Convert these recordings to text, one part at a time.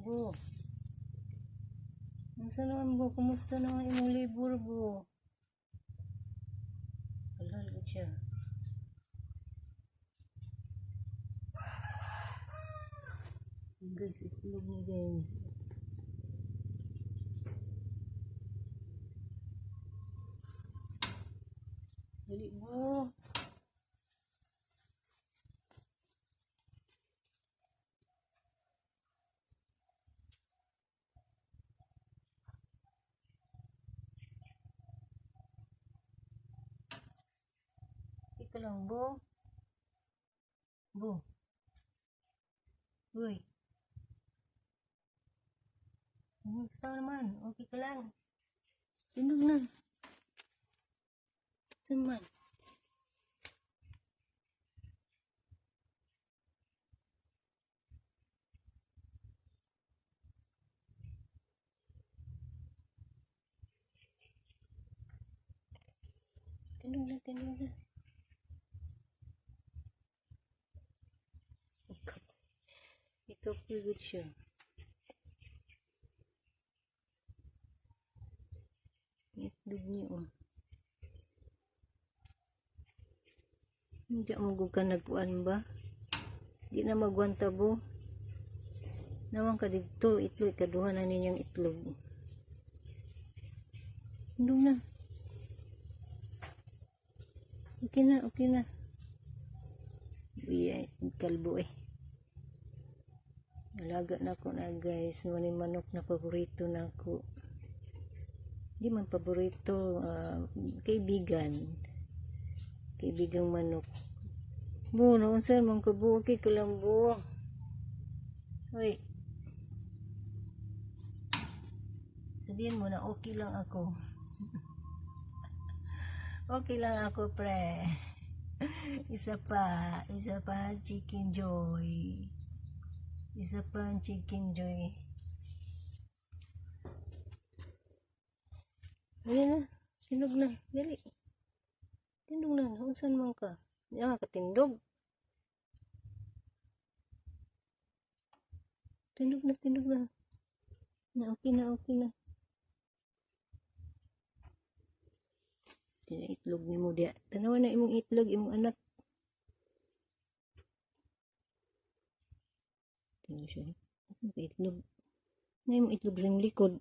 Bo. Unsa naman, bo? Kumusta naman imong libur, bo? Halal gud siya. Guys, itlog niya, guys. Dali mo. Ikaw lang, bo. Bo. Uy. Kumusta naman? Okay ka lang? Tindog na. Saan man? Tindog na, tindog na. Ikaw. Ikaw pugod siya. Itlog niya, oh. Hindi mo gud ka nagkuan ba? Di na magwanta, bo. Nawang ka didto, itlog, ikaduha na ninyong itlog. Tindog na. Okay na, okay na. Uy, ay, kalbo eh. Alaga na ko na, guys. Mo ni manok na paborito na ako. Di man paborito, kaibigan. Kaibigang manok. Bo, naunsa man ka, bo? Okay ka lang, bo? Hoy. Sabihin mo na okay lang ako. Okay lang ako, pre. Isa pa. Isa pa, Chicken Joy. Isa pa ang Chicken Joy. Ayan na. Tindog na. Dali. Tindog na. Unsan man ka? Di na ka katindog. Tindog na, tindog na. Na, okay na, okay na. Tina itlog ni mo diya. Tanawa na imong itlog, imong anak. Tingnan siya. Asan ka itlog? Na imong itlog sa imong likod.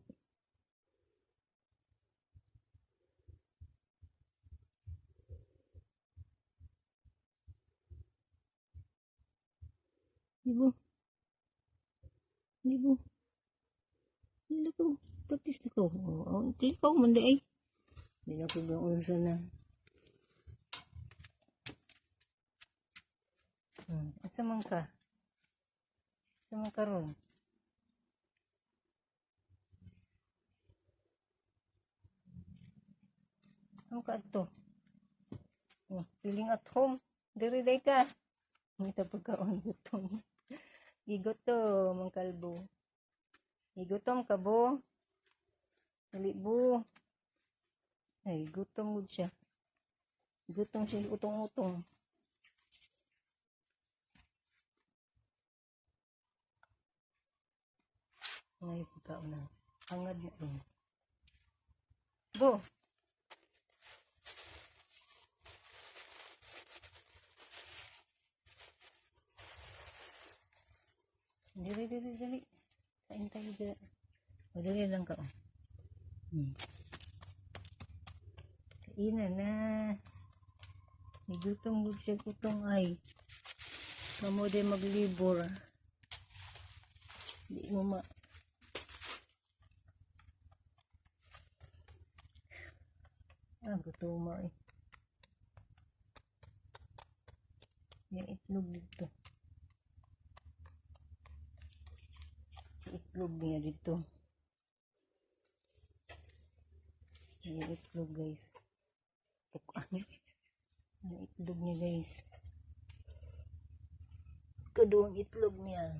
Ibo. Ibo. Lakaw. Practice na ko. Oh, lakaw man di ay. Hindi na ko unsa na. Asa man ka? Asa man ka ron? Ano ka adto? Oh, feeling at home. Diri day ka. Ngita pagkaon, gutom. Gigutom ang kalbo. Gigutom ka, bo. Dali, bo. Ay, gutom gud siya. Gutom siya, utong-utong. Ngayon pagkaon na. Angad na rin. Bo. Dali, dali, dali. Kain tayo dali. O, dali lang ka. Oh. Kainan na. May gutom gud siya, gutong ay. Kamo di maglibor. Di mo ma. Ah, gutom eh. Yung itlog dito. Itlog niya dito. Yung itlog, guys. Pukan. Ang itlog niya, guys. Kaduang itlog niya.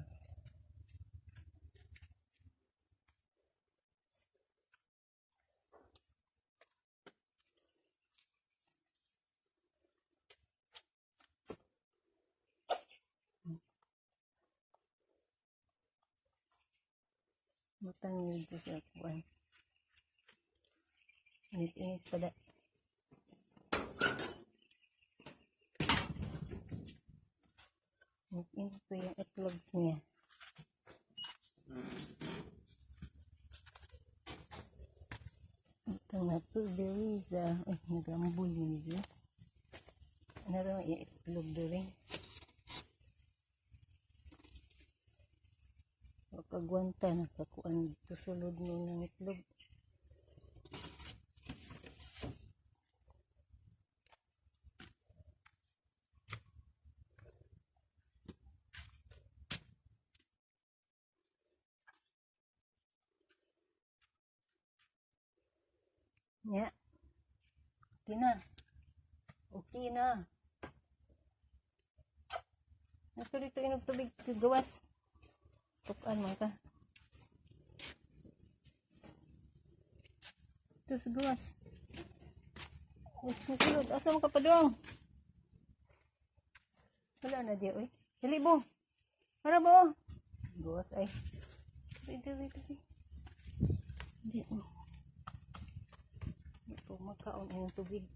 Butang dito sa kuan. Init-init pala. Init-init pa yung itlog niya. Butang na to diri sa, ay, nagambol yun dito. Ano raw yung itlog diri? Pagwanta nakakuan dito sulod mo ng itlog. Nya. Okay na. Okay na. Nato dito inog tubig gawas. Tukan man ka. Ito sa gawas. Uy, nasulod. Asa man ka padong? Wala na di, uy. Dali bo. Para bo. Gawas ay. Dali, dali, dali. Hindi, oh. Hindi po magkaon ang tubig.